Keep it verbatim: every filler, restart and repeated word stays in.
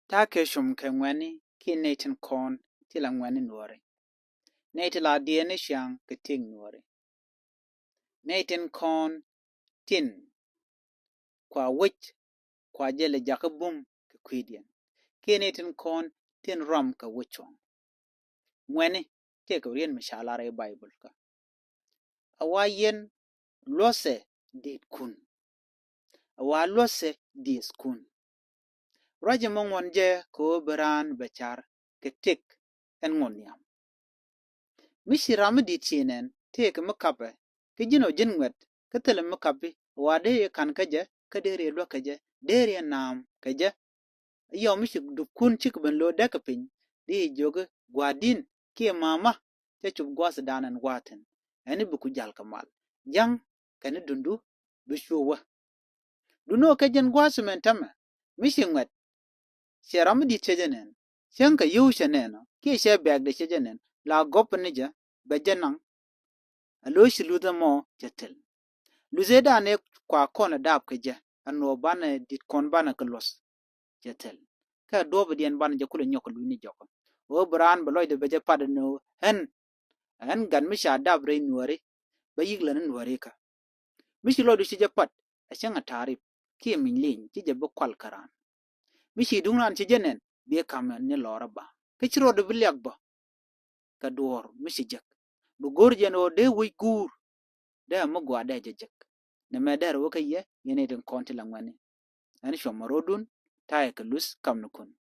Ta̱a̱ kɛ cum kɛ ŋuɛ̈tni kiɛ nɛy tin kɔn ti la ŋuɛ̈tni Nuääri. Nɛy ti la diɛɛni ciaŋ kɛ tëk Nuääri. Nɛy tin kɔn tin kua wec kua jɛ lɛ jakä bum kɛ kui̱diɛn. Kiɛ nɛy tin kɔn tin ram kɛ wec cuɔ̱ŋ. Ŋuɛ̈tni tëëkɛ riet mi ca lar i̱ Baibol kä. A wa yɛn luɔ̱thɛ di̱i̱tkun. A wa luɔ̱thɛ di̱i̱tkun. Ruac ɛmɔ ŋuɔ̱n jɛ kɛ ɣöö bi raan bɛ car kɛ tëk ɛn ŋuɔ̱n nhiam. Mi ci ram mi di̱i̱t ci nɛn tëëkɛ mi kapɛ kä ji̱n ɔ ji̱n ŋuɛ̈t kä thilɛ mi kapi. A wa dee yɛ ka̱n kä jɛ kä dee riɛ luäk kä jɛ dee riɛ naam kä jɛ. Yɔm mi ci dupkun cikɛ ben lo̱o̱ däk kɛ piny di jiök i̱ gua̱a̱r di̱n kiɛ ma̱a̱ma cä cop gua̱a̱th dan ɛn gua̱a̱thin. Ɛn i̱ bi ku ja̱l kɛ mal ja̱ŋ kɛn i̱ dundu bi cuɔ wä. Duni ɔ kɛ jɛn gua̱a̱th mɛn tämɛ mi ci ŋuɛ̈t. Cɛ ram mi di̱t cɛ jɛ nɛn cäŋ kɛ yio̱w cɛ nɛn ɔ kiɛ cɛ bɛ̈ɛ̈kdɛ cɛ jɛ nɛn la gɔ̱p ni jɛ bɛ jɛ naŋ. A lo̱c ci luth ɛmɔ cɛ thil. Luth ëë dan ëë kua kɔn ɛ daap kɛ jɛ ɛn ɣöö banɛ di̱t kɔn banɛ kɛ luɔ̱th. Cɛ thil kä duɔ̱ɔ̱pidiɛn banɛ jɛ kulɛ nyɔk kɛ luny ni jɔkä. Ɣöö bi raan bɛ lɔcdɛ bɛ jɛ pat ɛn ɣöö ɣän ɣän gat mi ca daap rɛy Nuääri bä yik lät ni Nuääri kä. Mi ci lɔcdu ci jɛ pat ɛ cäŋ ɛ ta̱a̱ rip kiɛ miny liny ci jɛ bi kual kä raan. Mi ci duŋ raan ci jɛ nɛn bi ɛ ka̱m ni lɔɔrä ba kä ci rɔɔdu bi liak bä. Kɛ duɔ̱ɔ̱r mi ci jek bi go̱o̱r jɛn ɣöö dee wec guur. Dee mi gua̱a̱ dee jɛ jek nɛ mɛ dee rɛ wä kä yɛ yɛn i̱ tin kɔn ti la ŋuɛ̈tni. Ɛn cuɔmɔ ro̱dun ta̱yɛ kɛ luth kamnikun.